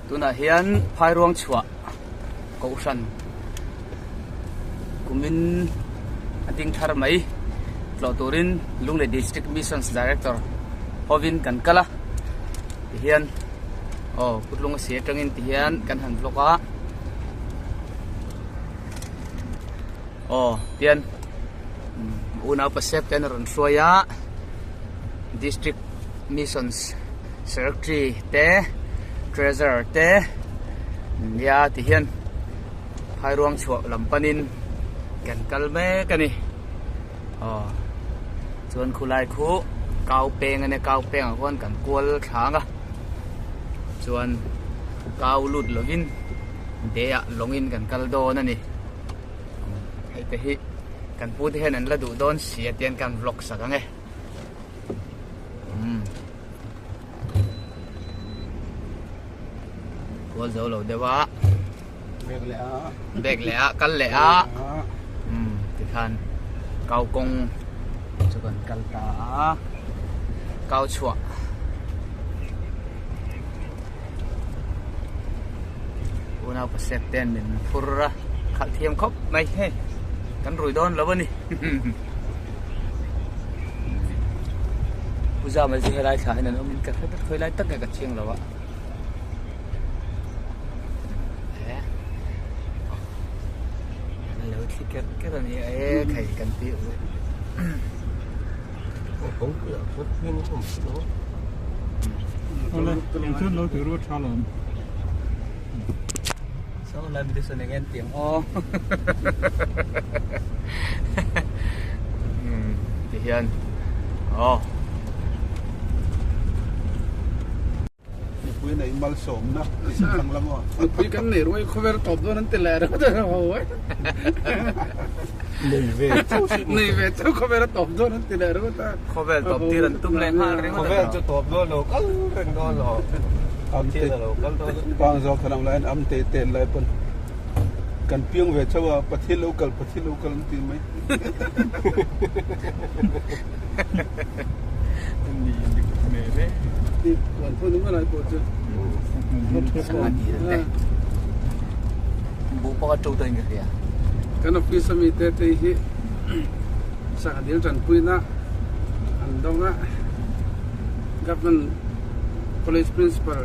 Tunah hian phairuang chhuah kohhran kumin a ding thar mai tlawh turin Lunglei District Missions Director hovin kan kal a tihian aw Putlunga si atangin tihian kan han vlog a aw tian unau pasep te an rawn hruai a District Missions Secretary te Treasurer te nia ti hian phairuang chhuah lam panin kan kal mek a ni aw chuan khulai khu kau peng a nia kau pengah khuan kan kual thlang a chuan kau lut lovin de ah lawngin kan kal dawn a ni hei te hi kan pu te hian an la duh dawn si a tian kan vlog sak ang e. Kual zo lo deuh a. Bek leh a. Bek leh a, kal leh a. Um, tikhan kau kawng chu kan kal ta a. Kau chhuah. Unau pasek ten min phur a, khalh thiam khawp mai hei. Kan rui dawn lo a ni. Pu Zama chu helai thla hian an awm in ka hre vek khawi lai tak nge ka chiang lo a e an lo thli ker ker a ni e khai kan ti u Saw lai mi te sawn eng nge an ti ang aw umm ti hian aw. Mipui nei malsawmna i hre thlang la maw? Mipui kan nei ruai khawvel tawp dawn an ti leh reuh te ho e. Nei ve chauh si. Nei ve chauh khawvel a tawp dawn an ti leh reuh ta. Khawvel tawp tir an tum leh nghal ringawt a. Khawvel chu tawp dawn lo kal reng dawn lo. Am te pang zawk than ang laiin am te tel lai pawn kan piang ve chauh a Pathian lo kal Pathian lo kal an ti mai. Buh pakhat to tawhin ka hria. Kan office ami te te hi sangha dil tanpuina an dawng a government college principal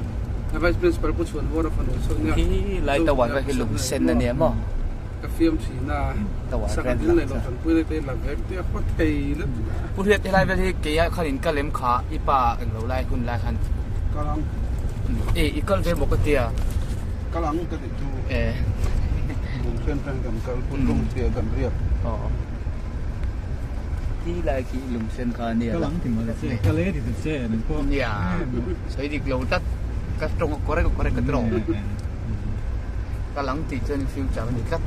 vice principal pu chhuan vawra fanu chauh nia Khi lai tawar vel hi lung sen a nia maw? Ka fiam thin a, sangha dil nei lo tanpuina te la vek te a hma thei lutuk a. Pu Hriat helai vel hi keia khan in kal em kha i pa englo lai hun lai khan. Kal ang. E i kal ve maw ka tia. Kal ang ka tih chu. E. Bung chen chen kan kal put lung tia kan riak. Aw. Ti lai khi lung sen kha nia. Kal ang ti maw che kal e ti ta che nang pawh. Nia. Sawi dik lo tlat. Ka tawng a correct a correct ka ti rawh. Ka lang tih chuan future a ni tlat.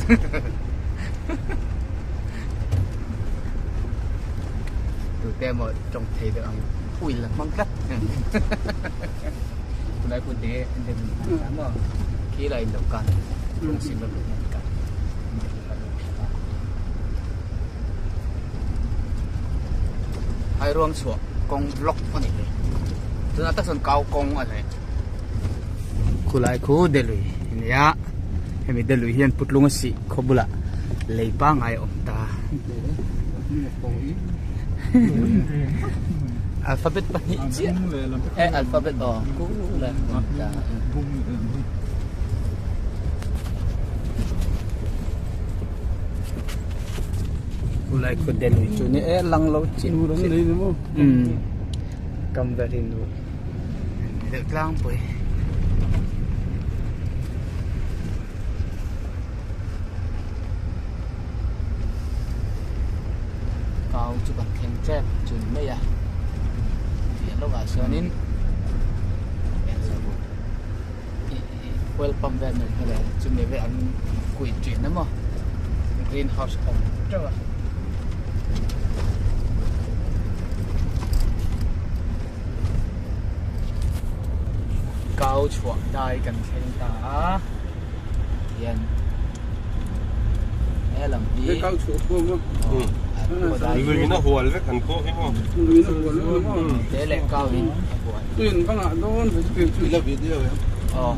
Tute emaw tawng thei deuh ang ui la hmang tlat. Tunlai pawh te dem a maw khi la in lo kan rawng sim lo kan kan. Hai ruang chhuah kawng block a ni. Tunah tak chuan kau kawng a ni. Khulai khu Delhi a ni a hemi Delhi hian Putlunga sih khaw bulah lei pangngai a awm ta alphabet pahnih chiah eh alphabet aw khulai a awm ta. Khulai khu Delhi chu ni e lang lo chiah kam verin. Deuh tlangpui. Kau chu kan thleng tep chu ni mai a piah lawkah chuanin oil pump vel mai kha leh chumi vel an kuih thin a maw green house a awm teuh a. Kau chhuah dai kan thleng ta a hian he lam hi kau chhuah khua maw lui in a hual vek an pawh hi maw lui in a hual vek maw te leh kau in a hual tuin bangah dawn ve chu ila video em aw.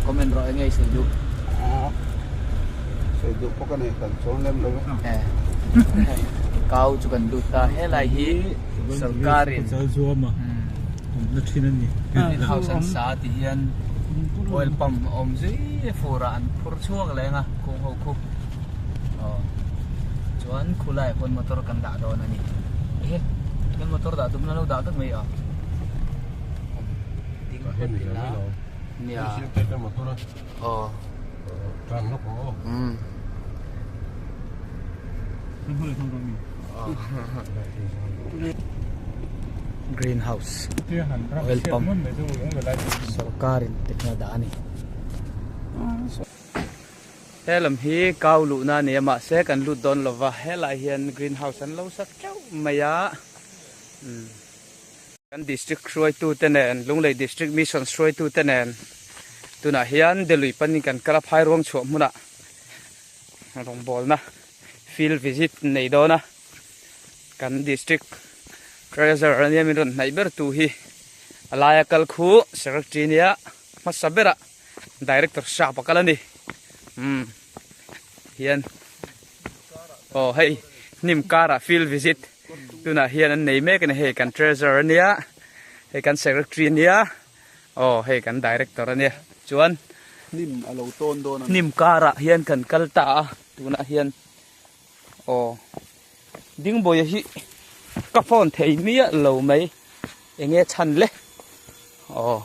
Comment rawh enge i sawi duh? Sawi duh pawh ka nei hran chuang lem lo e. Kau chu kan lut ta helai hi sarkarin green house an sa ti hian oil pump a awm zui furah an phur chhuak leng a kung ho khu aw chuan khulaiah khuan motor kan dah dawn a ni ehe kan motor dah tumna lo dah vek mai a ding phawt ila nia aw umm green house oil pump sorkar in te kha dah a ni he lam hi kau luhna a ni a mahse kan lut dawn lova helai hian green house an lo sak teuh mai a umm. Kan district hruaitute nen, Lunglei District Mission hruaitute nen tunah hian Delui panin kan kal a, Phairuang chhuah hmunah rawngbawlna field visit nei dawn a, kan district treasurer ania min rawn hnaih ber tu hi a laia kal khu secretary nia hmasa berah director shop a kal a ni umm hian aw hei hnim karah field visit. Tunah hian an nei mek a ni hei kan treasurer ania hei kan secretary ania aw hei kan director ania chuan hnim a lo tawn dawn a ni. Hnim karah hian kan kal ta a tunah hian aw Dingbawiha hi ka phone thei miah lo mai enge chhan le aw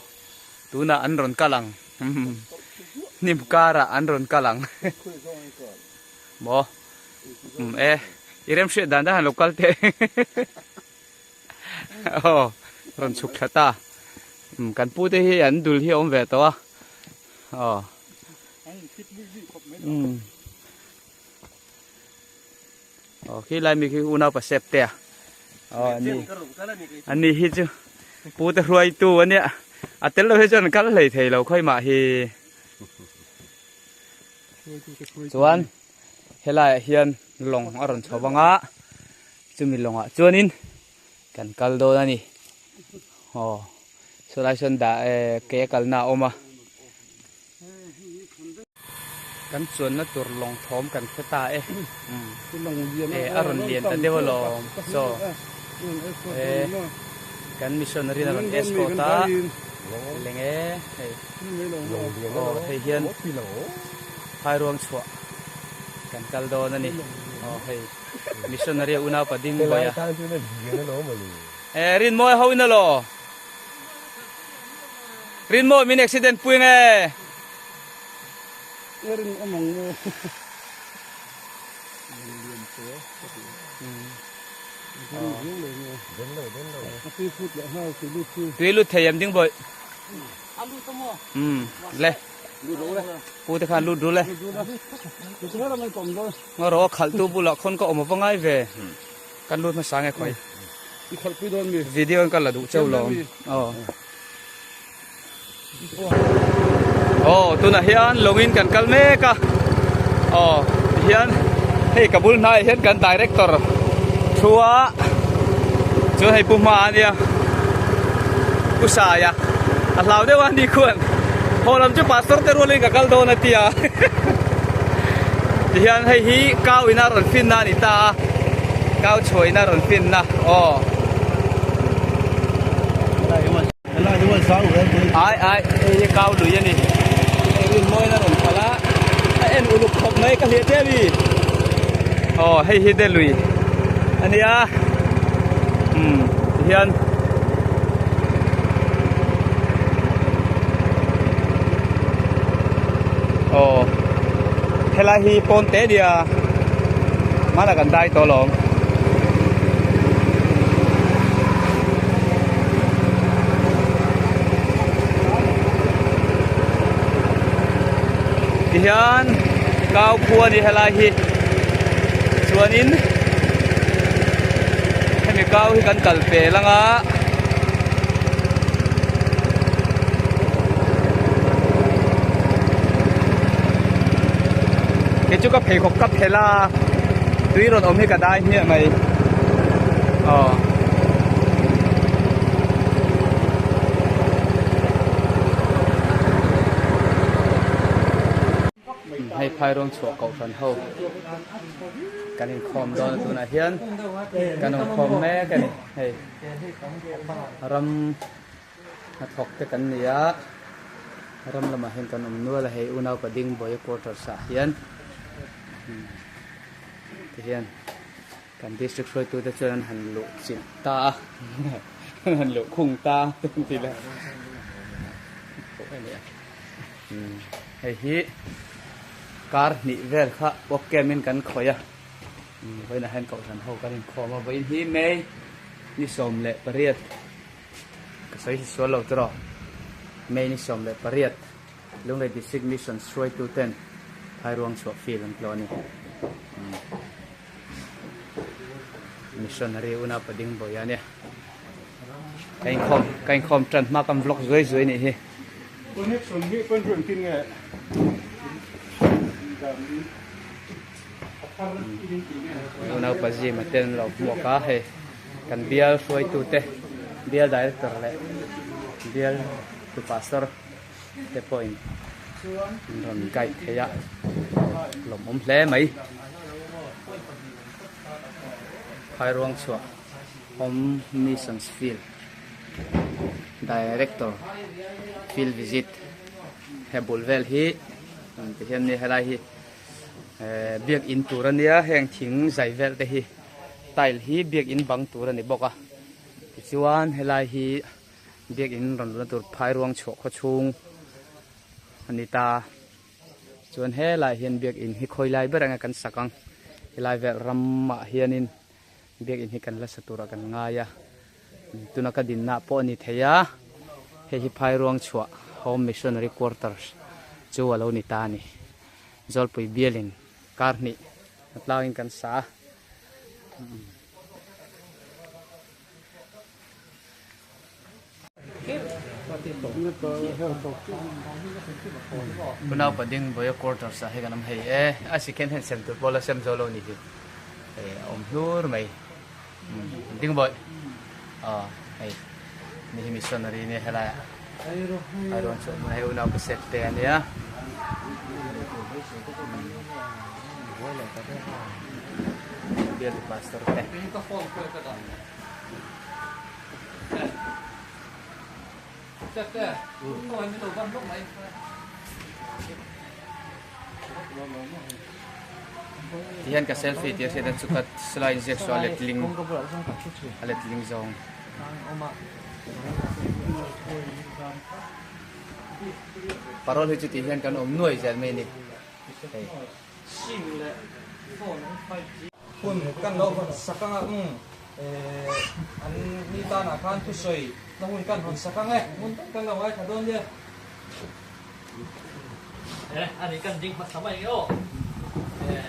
tunah an rawn kal ang hnim karah an rawn kal ang maw. Um e i rem hriat dan dan han lo kal teh aw rawn chhuk thla ta um kan pu te hi an dul hi a awm ve tawh a aw um aw khi lai mi khi unau pa sep te a aw ani ani hi chu pu te hruai tu ania a tel lo hi chuan kal hlei thei lo khawi mah hi chuan helaiah hian lawng a rawn chho vang a chumi lawngah chuanin kan kal dawn a ni aw sawlai sawn dah eh ke a kalna a awm a kan chuanna tur lawng thawm kan hre ta e eh a rawn lian ta deuh alawm chaw eh kan missionary in a rawn escort a leng e hei. Aw hei hian phairuang chhuah kan kal dawn a ni. Aw hei missionary a unaupa ding bawi a. Eh Rinmawi ho in alaw. Rinmawi min accident pui nge. Rin awm ang maw. Tui lut thei em ding bawi. Um le pu te khan lut rul e ngaw rawh a khalh tu bulah khawn ka awm ava ngai ve kan lut hmasa nge khawi video in ka la duh cheu lo aw aw tunah hian lawngin kan kal mek a aw tihian hei ka bul hnaiah hian kan director thu a. Chuan hei pu hma ania Pu Saia a hlau deuh a ni khuan haw lam chu pastor te rualin ka kal dawn a tia tihian hei hi kau ina rawn fin na a ni ta a kau chhuah ina rawn fin na aw ai ai hei hi kau lui a ni hei rinmawi in a rawn khalh a a en uluk khawp mai ka hliah chiah a ni aw hei hi de lui a nia umm tihian aw helai hi pawn te a nia hmanah kan dai tawh alawm. Tihian kau khua a ni helai hi chuanin hemi kau hi kan kal pel ang a. Kei chu ka pheikhawk ka phelh a tui rawn awm hi ka dai hmiah mai aw. Hei phairuang chhuah kohhran ho kan inkhawm dawn a tunah hian kan awmkhawm mek a ni hei ram hnathawk te kan ni a ram lamah hian kan awm nual a hei unaupa ding buai quarters ah hian tihian Kan district hruaitute chuan an han luh chilh ta a, an han luh khung ta a ti le. Hei hi kar hnih vel kha work camp in kan khawih a, vawiinah hian kohhran ho kan inkhawm a, vawiin hi May ni 18 ka sawi hi sual lo tiraw, May ni 18 Lunglei District Mission hruaituten Phairuang chhuah field an tlawh a ni. Missionary una pading bawi a nia ka inkhawm ka inkhawm tan hma kan vlog zuai zuai nih hi Connection hi kan run tin nge unau pazi maten lo hmuak a hei kan bial hruaitu te bial director leh bial tu pastor te pawhin an rawn guide thei a lawmawm hle mai phairuang chhuah home missions field director field visit he bul vel hi ti hian ni helai hi eh biakin tur ania heng thing zai vel te hi tile hi biakin bang tur ani bawk a tichuan helai hi. Biakin rawn luhna tur phai ruang chhuah khaw chhung a ni ta. Chuan helaiah hian biakin hi khawi lai ber anga kan sak ang. Helai vel ramah hianin biakin hi kan la sa turah kan ngai a. Tuna ka dinna pawh a ni thei a. Hei hi phai ruang chhuah Home Missionary Quarters chu a lo ni ta a ni. Zawlpui bialin kar hnih a tlangin kan sa a. Unau pading Boya quarters ah hi kan awm hei e a second hand sem tur pawh la sem zo lo ni hi hei a awm hlur mai ding bawih aw hei ni hi missionary nia helai ah a rawn chhuah hmun hei unau pa set te ania bial pastor te. Tihian ka selfie tih a hriat a chu ka silai inziak saw a letling a letling zawng. Parole hi chu tih hian kan awm nuai zel mai a ni hei. Hun kan lo hawn sak anga umm eh an ni tanah khan thusawi na hun kan hawn sak ang e, hmun tak kan lo ngaithla dawn nia. Eh ani kan ding hmasa mai nge aw eh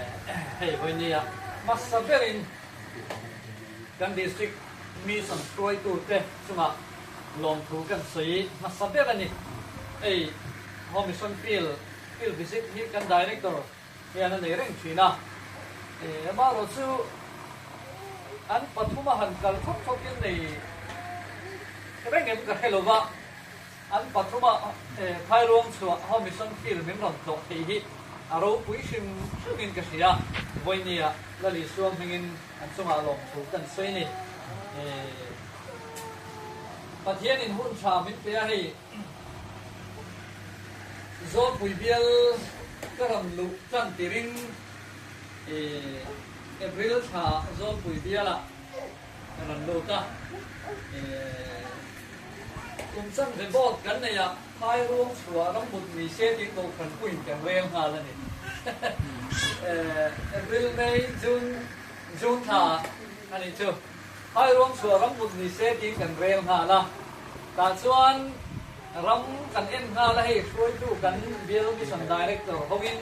hei vawinia hmasa berin kan district mission hruaitute chungah lawmthu kan sawi hmasa ber a ni. Hei Home Mission Field field visit hi kan director hian a nei reng thin a, amaherawh chu an pathuma han kal thawk thawkin nei reng em ka hre lo va, an pathuma phairuang chhuah Home Mission Field min rawn tlawh thei hi a ropui hrim hrimin ka hria, vawinia Lal Isua hmingin an chungah lawmthu kan sawi a ni. Pathianin hun tha min pe a hei. Zawlpui bial ka rawn luh tan tiring i April thla Zawlpui bialah ka rawn lut a, kum chanve board kan nei a, phai ruang chhuah ram mut ni se tih kohhran puiin kan rel nghal a ni. April, May, June, June thla a nih chu. Phai ruang chhuah ram mut ni se tiin kan rel nghal a. Tah chuan ram kan en nghal a, hei hruaitu kan Bial Mission Director hoin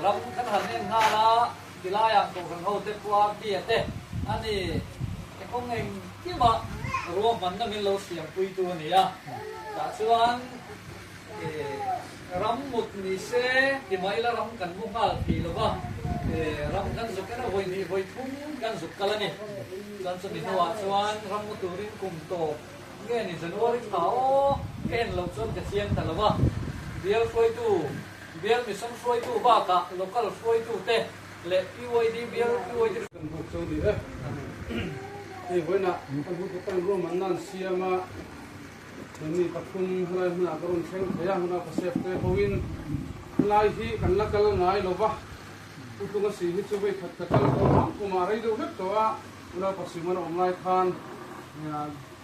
ram kan han en nghal a, tilaiah Kohhran hote Pu Arti-a te a ni e kawng engkima ruahmanna min lo siampuitu a ni a. Tah chuan Ram mut ni se ti mah ila ram kan mu nghal thei lo va, ram kan zuk en a vawi hnih vawi thum kan zuk kal a ni. Chuan chumi hnuah chuan ram mu turin kum tawp nge ni January thla aw ka en loh chuan ka chiang ta lo va, bial hruaitu Bial Mission hruaitu bakah Local hruaitute leh PYD Bial PYD. Kan buk chu ni e. Hei vawiinah kan hmutu tan ruahmanna an siam a, mi pathum helai hmunah ka rawn thleng thei a, huna ka save te hoin helai hi kan la kal ngai lo va, Pu Tlunga si hi chu vei khat ka kal tawh ang, kum ah rei deuh vek tawh a, Ula Pasima na awm lai khan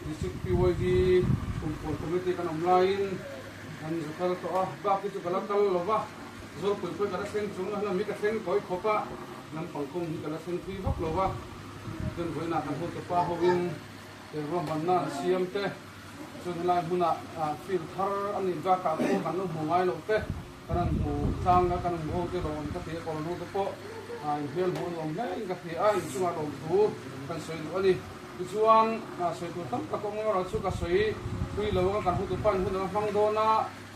District PYD Kumpuan Committee kan awm laiin kan zu kal tawh a, bak hi chu ka la kal lo va, Zawlpui pawh ka la thleng chung a, hlami ka thleng tawi khawp a, lampang kawng hi ka la thleng thui vak lo va, chuan vawiinah kan hotupa hoin ruahmanna an siam te, chuan helai hmunah field thar a nih bakah pawh kan lo hmu ngai loh te, Kan han hmu tlang a, kan han hmu ho te lawm ka ti a, kawr hnu te pawh inhmel hmuh an awm hle in ka hria a, inchungah lawmthu kan sawi duh a ni. Tichuan sawi tur tam tak awm erawh chu ka sawi thui lo anga kan hotu pain hun a la hmang dawn a,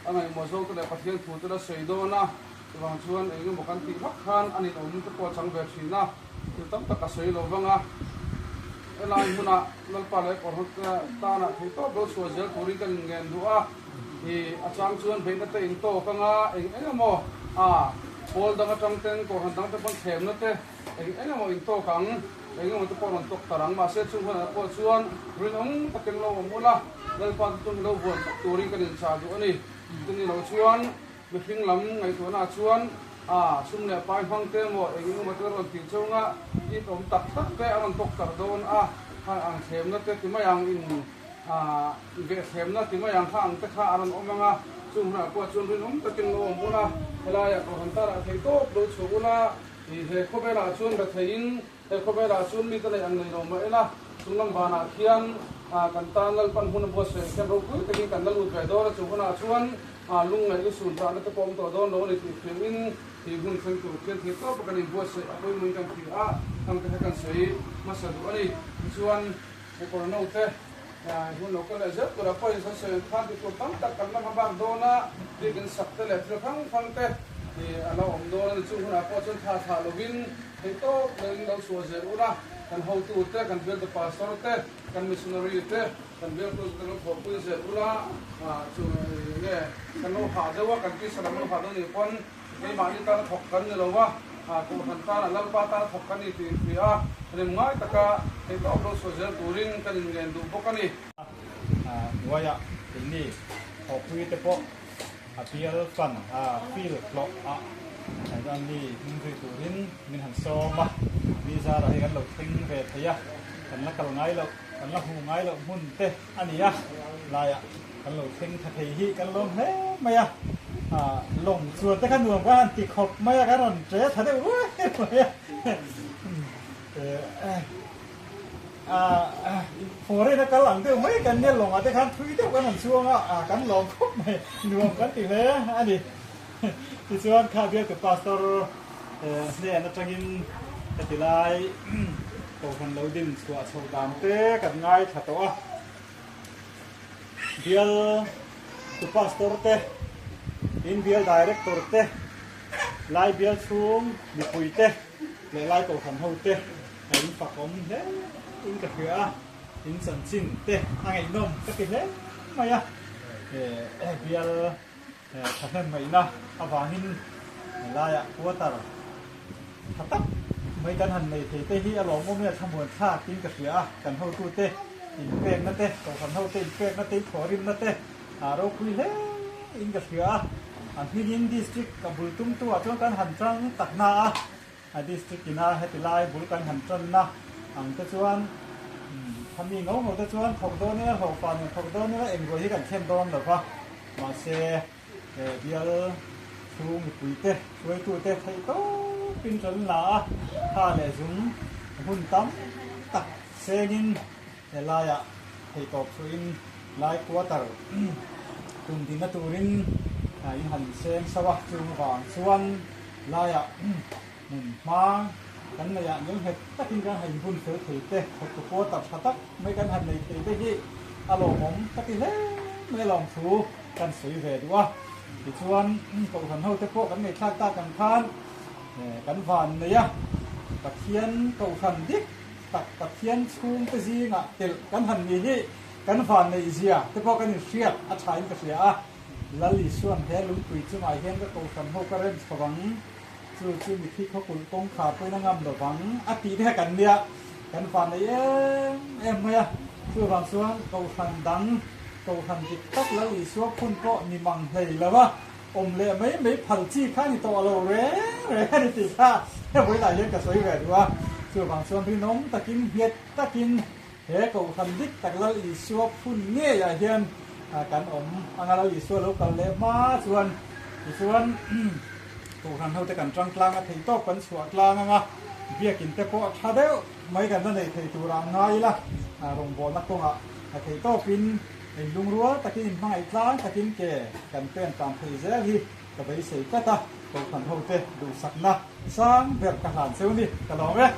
a ngaihmawh zawk te leh Pathian thu te la sawi dawn a, chuvang chuan eng emaw kan tih vak khan a ninawm te pawh a chang ve thin a, thil tam tak ka sawi lo vang a, helai hmunah Lalpa leh kawr hnu tanah theihtawp lo chhuah zel turin kan inngen duh a. I a chang chuan beihna te in tawk anga eng eng emaw a pawl dang atang ten kohhran dang te pawn thlemna te eng eng emaw in tawk ang, eng emaw te pawh rawn tawk tar ang. Mahse chung hunah pawh chuan rinawm takin lo awm ula, Lalpa te chu lo vuan tak turin kan inchah duh a ni. Chuni lo chuan mihring lam ngaihtuahna ah chuan a sum leh pai hmang te emaw eng eng emaw te rawn tih chunga it awm tak tak te a rawn tawk tar dawn a, khan ang thlemna te ti mai ang in. Vehthlemna ti mai ang kha ang te kha a rawn awm ang a, chung hunah pawh chuan rinawm takin lo awm ula, helaiah kohhran tarah thei tawp lo chhuah ula, i he khawvelah chuan retheiin he khawvelah chuan mite neih ang nei lo mah ila, chung lam vanah khian kan tan Lalpan hun a buatsaih khian ropui takin kan la lut ve dawn a, chung hunah chuan lungngaih lusun tahna te pawh awm tawh dawn lo a ni tih hriain hi hun thleng tur khian thei tawpa kan inbuatsaih a pawimawhin kan hria a, hang te kha kan sawi hmasa duh a ni. Tichuan. Motor no te hun lo kal leh zel turah pawh in sawi khan ti tur tam tak kan la hma bak dawn a, biakin sak te leh thil hrang hrang te a lo awm dawn a ni. Chung hunah pawh chuan thla thlah lovin theih tawp leh in lo chhuah zel ula, kan hotu te, kan bialtu pastor te, kan missionary te, kan bialtu te lo thawhpui zel ula, chu nge kan lo hah deuh a, kan tisa lam lo hah deuh nih pawn Keimahni tana thawk kan ni lo a, Kohhran tana Lalpa tana thawk kan ni tih inhria a, rem ngai taka theihtawp lo chhuah zel turin kan inngen duh bawk a ni. Hnuaiah keini thawhpui te pawh a bial fan a field hlawh ah an ni hming zui turin min han sawm a, mi zarah hi kan lo thleng ve thei a, kan la kal ngai loh, kan la hmuh ngai loh hmun te a ni a, laiah Kan lo thleng tha thei hi kan lawm hle mai a, lawng chuan te kha nuam ka han ti khawp mai a, kan rawn ṭe tha deuh ruai mai a, foreign a kal ang deuh mai kan nia lawngah te khan thui deuh kan han chuang a, kan lawm khawp mai, nuam kan ti hle a ni. Tichuan kha bialtu pastor hnen atangin ka ti lai kohhran lo din chhuah chhoh dan te kan ngaithla tawh a. Bial tu pastor te, in bial director te, lai bial chhung mipui te leh lai kohhran ho te a in fakawm hle in ka hria a, in chanchin te a ngaihnawm ka ti hle mai a, bial thahnem ngaihna avangin helaiah quarter tha tak mai kan han nei thei te hi a lawmawm e, thlamuan thlak tiin ka hria a, kan hotute inpekna te, kohhran hote inpekna te, inthawhrimna te a ropui hle in ka hria a, a hmingin district ka bul tumtu ah chuan kan han tang tak na a, a district ina heti lai bul kan han tanna ang te chuan khami ngo ngo te chuan thawk dawn ila hlawhfa nen thawk dawn ila engruai hi kan thlen dawn lo va, mahse bial chhung mipui te hruaitu te theih tawpin tan la a, tha leh zum hun tam tak sengin helaiah theih tawp chhuahin lai quarter tum dinna turin in han seng sauh a, chung avang chuan laiah hmun hma kan neih ah ngel nghet takin kan han inbun fel thei te, thawktu quarter tha tak mai kan han nei thei te hi a lawmawm ka ti hle mai a lawmthu kan sawi ve duh a. Tichuan Kohhran ho te pawh kan ngaihthlak tak ang khan kan van nei a, Pathian Kohhran dik tak Pathian chhungte zingah telh kan han ni hi kan van neih zia te pawh kan inhriat a thain ka hria a. Lal Isuan he lungpui chungah hian ka kohhran ho ka rem chho ang, chu chu mithi khawkulh kawngkhar pawhin a ngam lovang a tih te kha kan nia, kan van nei em em mai a. Chuvang chuan kohhran dang, kohhran dik tak Lal Isua phun pawh ni mang hlei lo a, awm leh mai mai phal chi kha ni tawh lo reng reng a ni tih kha he vawilah hian ka sawi ve duh a. Chuvang chuan rinawm takin, nghet takin he kohhran dik tak Lal Isua phun ngeiah hian kan awm anga Lal Isua lo kal leh hma chuan tichuan kohhran hote kan tang tlang a thei tawp kan chhuah tlang anga biakin te pawh tha deuh mai kan la nei thei turah an ngai ila rawngbawlna kawngah a thei tawpin inlungrual takin inhmangaih tlang takin ke kan pen tan thei zel hi ka beisei tlat a, kohhran hote duhsakna sang ber ka hlan cheu ni ka lawm e.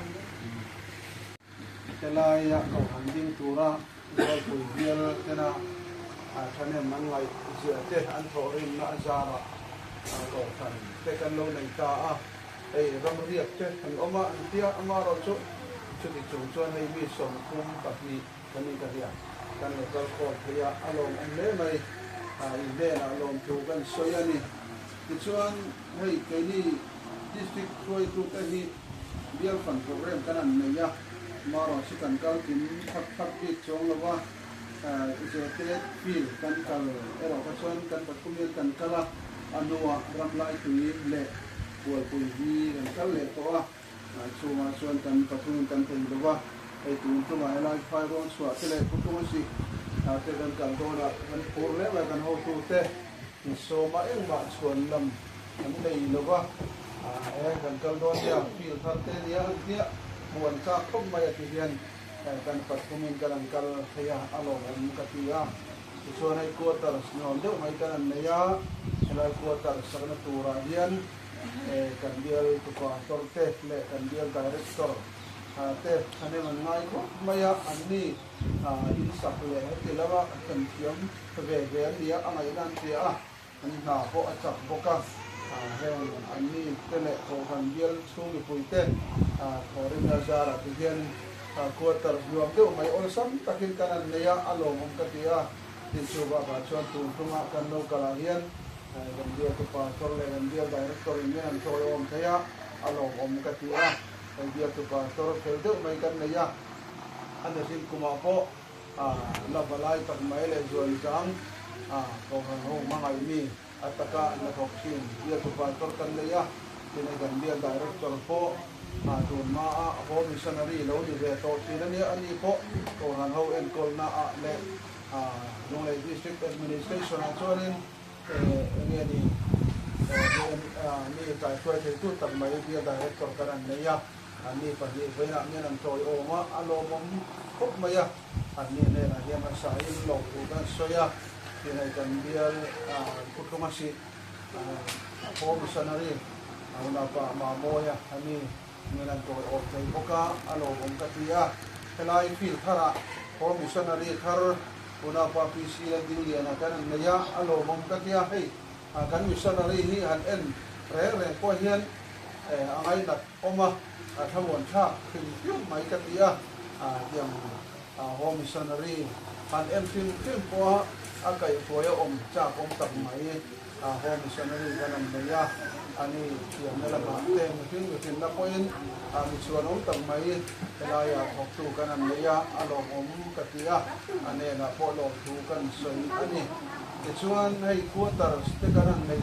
Helaia kohhran ding tura Zawlpui bial tena thahnem an ngaih ziah te an thawhrimna a zarah kohhran te kan lo nei ta a, hei ramriak te an awm a an tia amaherawhchu chuti chung chuan hei mi 32 kan nih ka hria kan lo kal khawm thei a, a lawmawm hle mai i hnenah lawmthu kan sawi a ni. Tichuan hei keini district hruaitute hi Bial fan program kan han nei a, marawh chu kan kal kim thak thak bik chuang lo a, Zete field kan kal erawh kha chuan kan pathum hian kan kal a, a hnuah Ramlaitui leh Pualpui hi kan kal leh tawh a, chungah chuan kan pathumin kan thei lo a, hei tun tumah helai phai ruang chhuah te leh Puthlung a sih te kan kal dawn a, kan phur hle mai kan hotute sawma engmah chhuan lam Kan nei lo va, e kan kal dawn nia, field thar te nia an tia, hmuh an chak khawp mai a ti hian kan pathumin kan an kal thei a, a lawmawm ka ti a. Tichuan hei quarters nuam deuh mai kan an nei a, helai quarters sakna turah hian kan bial tupa tor te leh kan bial director te thahnem an ngai khawp mai a, anni in sak leh heti lama kan thiam ve ve an nia, a ngaihna an tia a. An hna pawh a chak bawk a, heng an mi te leh Kohhran bial chhung mipui te thawhrimna zarah ti hian quarters nuam deuh mai awlsam takin kan han nei a, a lawmawm ka ti a. Tin chu bakah chuan tun tumah kan lo kalah hian kan bialtu pastor leh kan bial director in min han tawiawm thei a, a lawmawm ka ti a. Kan bialtu pastor fel deuh mai kan nei a, a nihlim kumah pawh La valai tak mai leh zuan zang Kohhran ho hmangaih mi a taka na thawk thin bialtu pastor kan nei a, tinei kan bial director pawh tun hma a home missionary lo ni ve tawh thin a nia, ani pawh Kohhran ho enkawlna ah leh Lunglei District Administration ah chuanin enge ni mi kaihruai theitu tak mai bial director kan an nei a. Anni 2 vawiinah mian an tawiawm a, a lawmawm khawp mai a. Anni hnenah hian hmasa in lawm thu kan sawi a, tinei kan bial Puthlung a sih Home Missionary a unapa Mamawia anni mian an tawiawm thei bawk a, a lawmawm ka ti a. Helai field tharah Home Missionary thar unapa PC Laldingliana kan an nei a, a lawmawm ka ti a. Hei kan missionary hi han en reng reng pawh hian a ngainat awm a, a thlamuan thlak hrim hrim mai ka ti a, tiang home missionary han en hrim hrim pawha a kaihhruai a awm chak awm tak mai home missionary kan an nei a, ani thiamna lamah te mihring mihrinna pawhin mi chhuan awm tak mai helaiah thawktu kan an nei a, a lawmawm ka ti a, a hnenah pawh lawmthu kan sawi a ni. Tichuan hei quarters te kan han nei.